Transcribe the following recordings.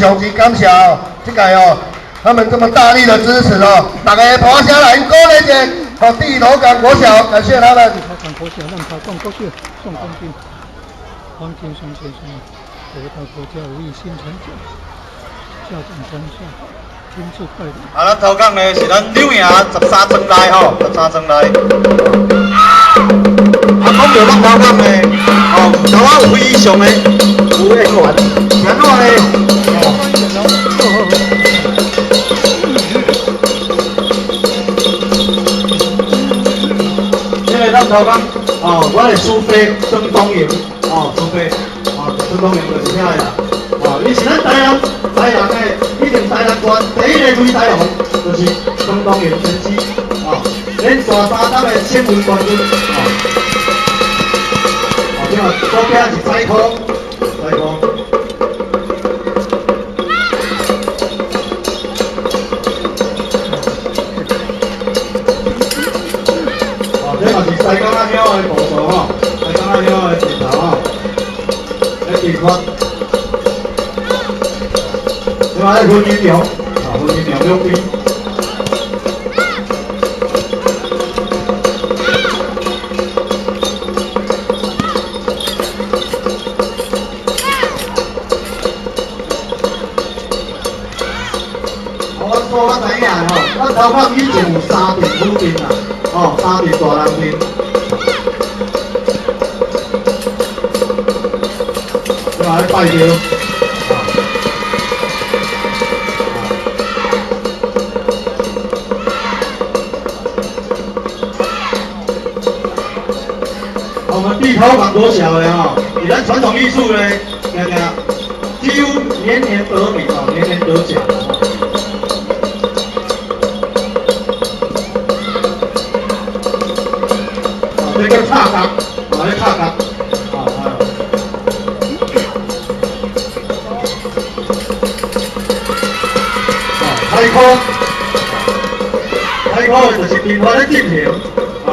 常之感謝哦，這屆哦，他們這麼大力的支持哦，大家拍聲來鼓勵一下，好，地頭港國小，感謝他們。地頭港國小，南頭港國小宋冠軍，黃金松先生得到國家武藝新成獎，校長莊校親自帶領。啊，咱頭港呢是咱柳營13莊內吼，十三莊內。啊，講到咱頭港呢，哦，頭仔有非常的有演員，是按怎呢？哦，這個咱頭港，哦，我的師伯曾東營，哦，師伯，哦，曾東營就是遐個啦。哦，伊是咱台南的，以前台南縣第一個擂台王，就是曾東營先生，哦，連續三冬的省運冠軍，哦。哦，這個左邊是彩科，彩科。哦，這嘛是西港仔鄉的步數吼，西港仔鄉的陣頭吼，咧地方。這嘛咧分金橋，啊，分金橋兩邊。哦，阮说我知影吼，咱頭殼以前有三陣府陣啦，哦，三陣大人陣。這嘛咧拜廟，啊。我們地頭港國小的吼，以咱傳統藝術呢，定定幾乎年年得名哦，年年得獎哦。哦，這叫插角，哦，這插角，哦，哦，開科，開科就是陣法咧進行，啊，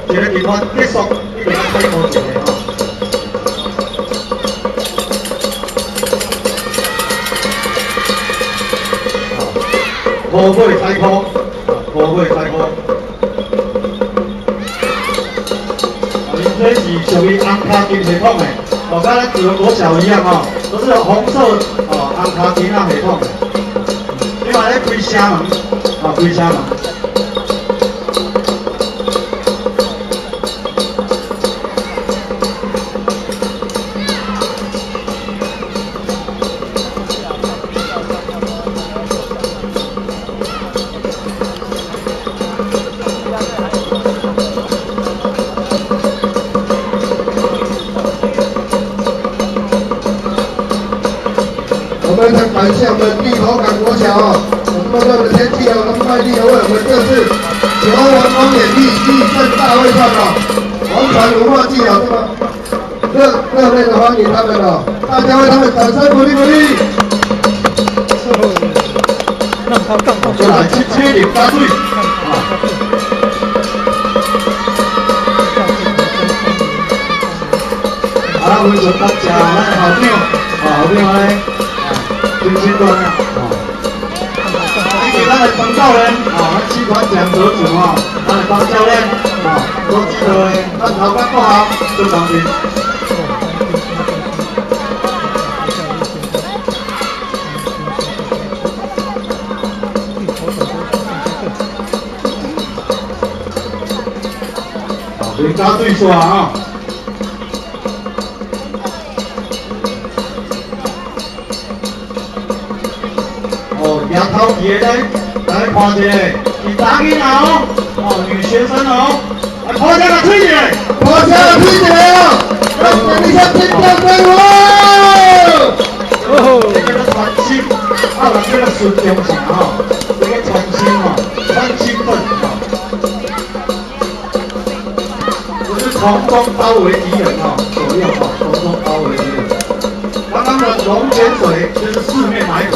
一個陣法結束，一定要開科一個吼。啊，五月開科，啊，五月開科。啊，因這是屬於紅跤金系統的，哦，佮咱自由國小一樣哦，都是紅色哦，紅跤金仔系統的。另外咧開城門，啊，開城門。我們很感謝我們地頭港國小哦，這麼熱的天氣哦，那麼賣力的為我們這次球王公演藝立正大會上哦，王傳文化祭哦，這麼熱烈的歡迎他們哦，大家為他們掌聲鼓勵鼓勵。南頭港國再來七七零加水，啊。啊，非常感謝咱的校長，啊，校長安呢，啊，真心端啊，啊。以及咱的張教練，啊，咱七團獎得主吼，咱的張教練，啊，所指導的咱頭港國校孫東林。啊，零加水煞啊！哦，舉頭旗的咧，來看一下，是查囡仔哦，哦，女學生哦，來拍聲來推一下，拍聲來推一下哦，來等一下尖叫聲哦！哦，這個叫傳心，啊，有人叫做孫中城吼，這個傳心吼，傳心粉吼，就是從中包圍敵人吼，左右吼，從中包圍敵人。剛剛的龍泉水就是四面埋伏，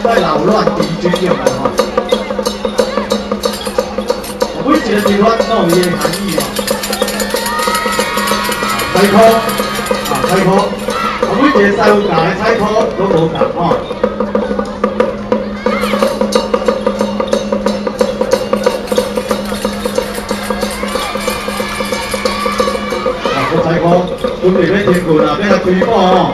在擾亂敵軍用的吼。每一個地方都有伊的含義哦。彩科，啊，彩科，啊，每一個師傅教的彩科攏無仝吼。开鼓哦。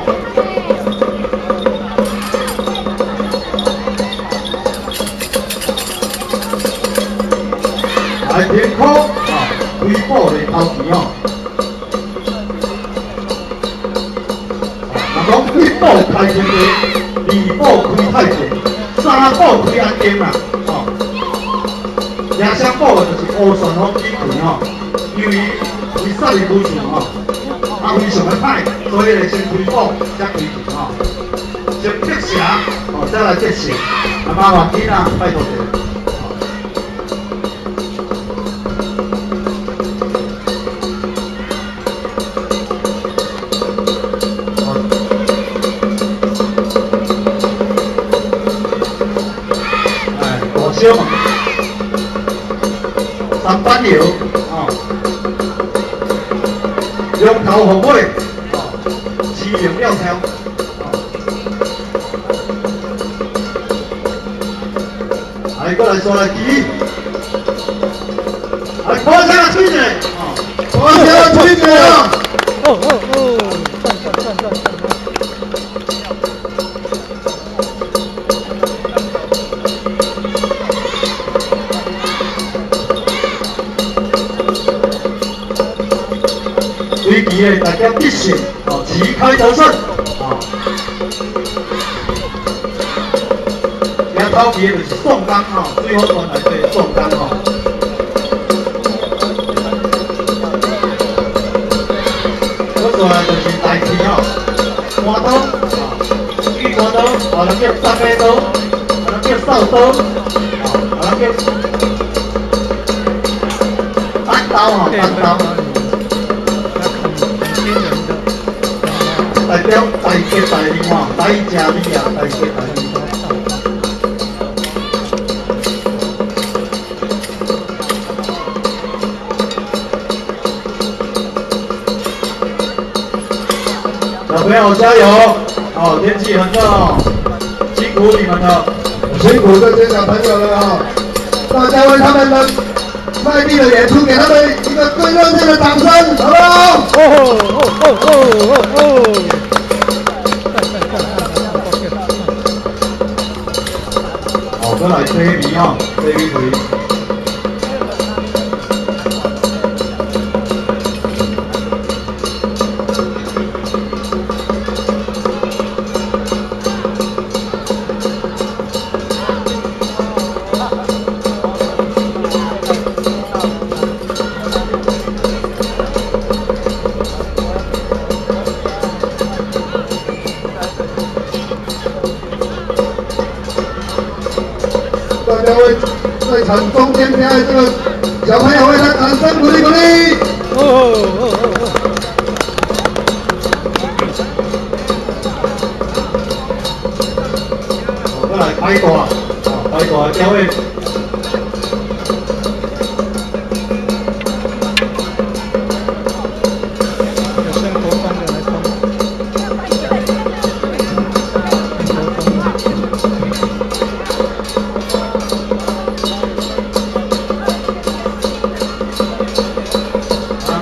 来停鼓啊，开鼓的头前哦。啊，人讲一步开天地，二步开太极，三步开安定啦，哦。野双步就是乌旋风起拳吼，因为伊杀伊武术吼，啊非常的歹，所以咧先开步才开拳吼，先击蛇，哦，再来击蛇，啊麻烦你啦，拜托者。哎，大小嘛。三板油，哦，龙头凤尾，哦，鸡龙料条，哦，来，过来刷来记，来，鼓声吹一下，哦，鼓声吹一下，哦哦哦，赞赞赞赞赞。围棋的大家必胜，哦，旗开得胜，哦。赢头旗的就是宋江吼，水浒传内底宋江吼。搁过来就是大旗吼，弯刀，哦，举弯刀，有人叫杀马刀，有人叫扫刀，哦，有人叫单刀吼，单刀。代表大吉大利吼，大吉利啊，大吉大利。小朋友加油！哦，天气很热哦，辛苦你们了，辛苦这些小朋友了哦。大家为他们的卖力的演出，给他们一个最热烈的掌声，好不好？哦哦哦哦哦哦！哦，过来吹米哦，吹米锤。大家为在场中间表演这个小朋友为他掌声鼓励鼓励。哦哦哦哦！过来拍大，哦，拍大表演。有升国光的来帮。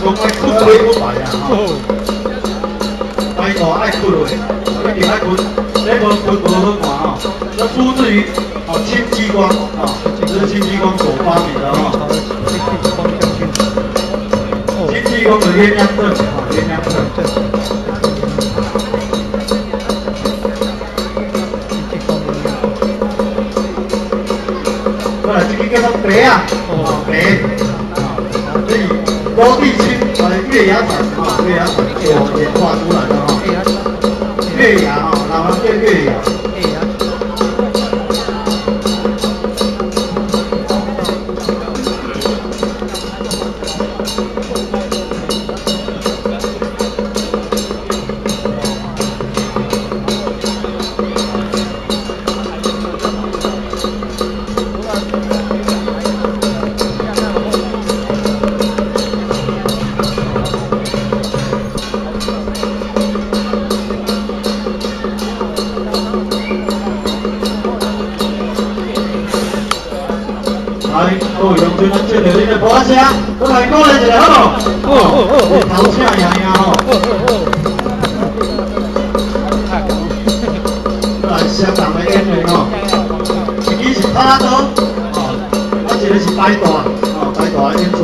讲爱哭吹不白啊！吼，拜大爱哭落，一定爱哭，这无哭无好看吼。这出自于哦戚继光啊，这是戚继光所发明的吼。戚继光的鸳鸯阵啊，鸳鸯阵。过来，这个叫做白啊，哦白，啊，这是罗地青。月牙伞啊，月牙伞所演化出来的哈。月牙哈，老人叫月牙。来，各位乡亲，咱接着恁的鼓声，搁来鼓励一下，好无？哦哦哦哦，头请赢赢吼。哦哦哦。相同的演员吼，一支是拍刀，哦，啊一个是摆大，哦，摆大的演出。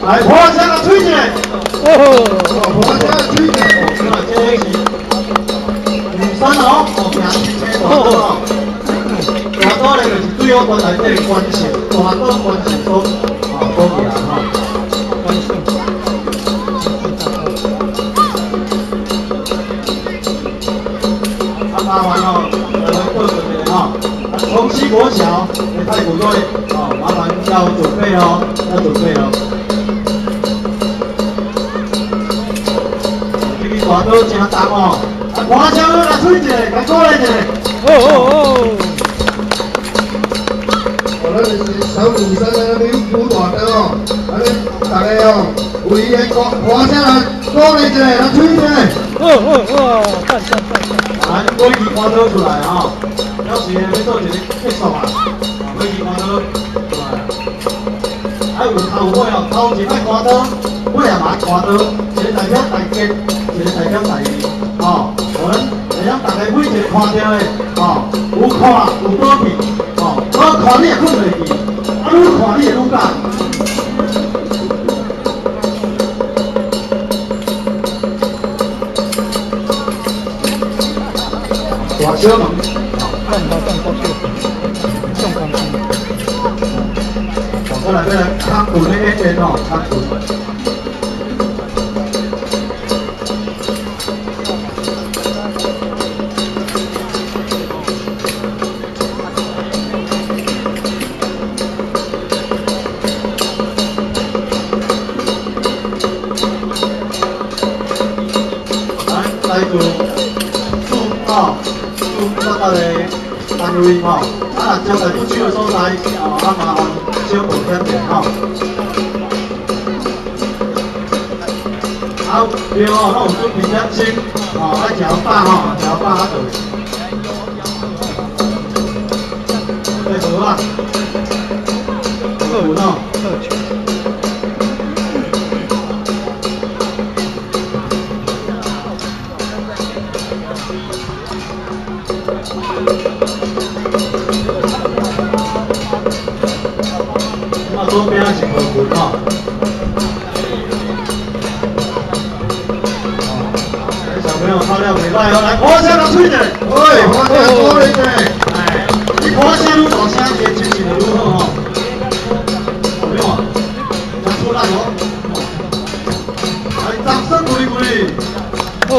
来，破声来吹一下。哦，破声吹一下。哦，这个是女生哦，哦，行车大刀哦，大刀咧就是对我关内底关系，大刀关系所哦所行吼。关胜。啊，麻烦哦，来报告一下吼，啊，重溪国小的太鼓队哦，麻烦要准备哦，要准备哦。大刀真重哦，啊，看声来吹一下，来鼓励一下。哦哦哦！哦，咱是小女生在那边舞大刀哦，啊，恁大家哦，为伊的歌歌声来鼓励一下，来吹一下。哦哦哦！赞赞赞赞！来，尾期看刀出来吼，了时要做一个结束啊，尾期看刀出来。啊，有头尾哦，头前爱看刀，尾也嘛爱看刀，一个代表大吉，一个代表大利，吼，我咱会晓大家每一个看著的，吼，有看有保庇，吼，无看你会困袂去，啊，愈看你会愈喜。大小门，万华万国小，送冠军。我来要来康棍的演员哦，康棍。来，来自四哦，四各个的单位吼，啊，若招待不去的所在，哦，啊，麻烦小报点点吼。啊，对哦，拢有准备点心，哦，爱食饱吼，食饱啊就。对，无啊，好哦。啊，左边是无棍吼。小朋友跳了袂歹哦，来，鼓声来吹者。喂，鼓声鼓励者。哎，你鼓声愈大声，伊的精神就愈好吼。有没有啊？真出力哦。来，掌声鼓励鼓励。哦。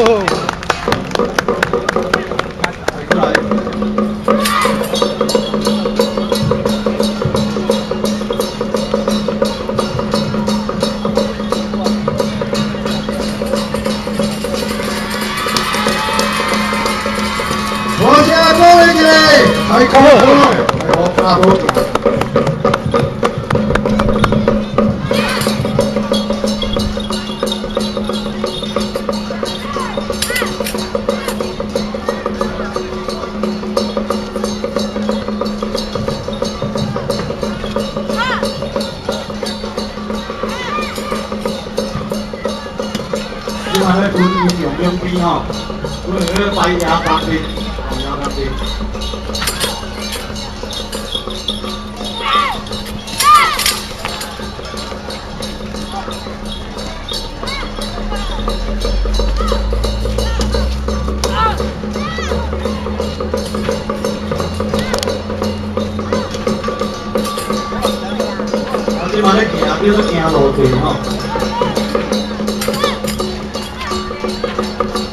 过来。鼓声鼓励一下，来鼓鼓，来鼓鼓。你看那军营用两边吼，阮那个白牙钢筋，白牙钢筋。啊，这摆咧行，叫做行路队吼。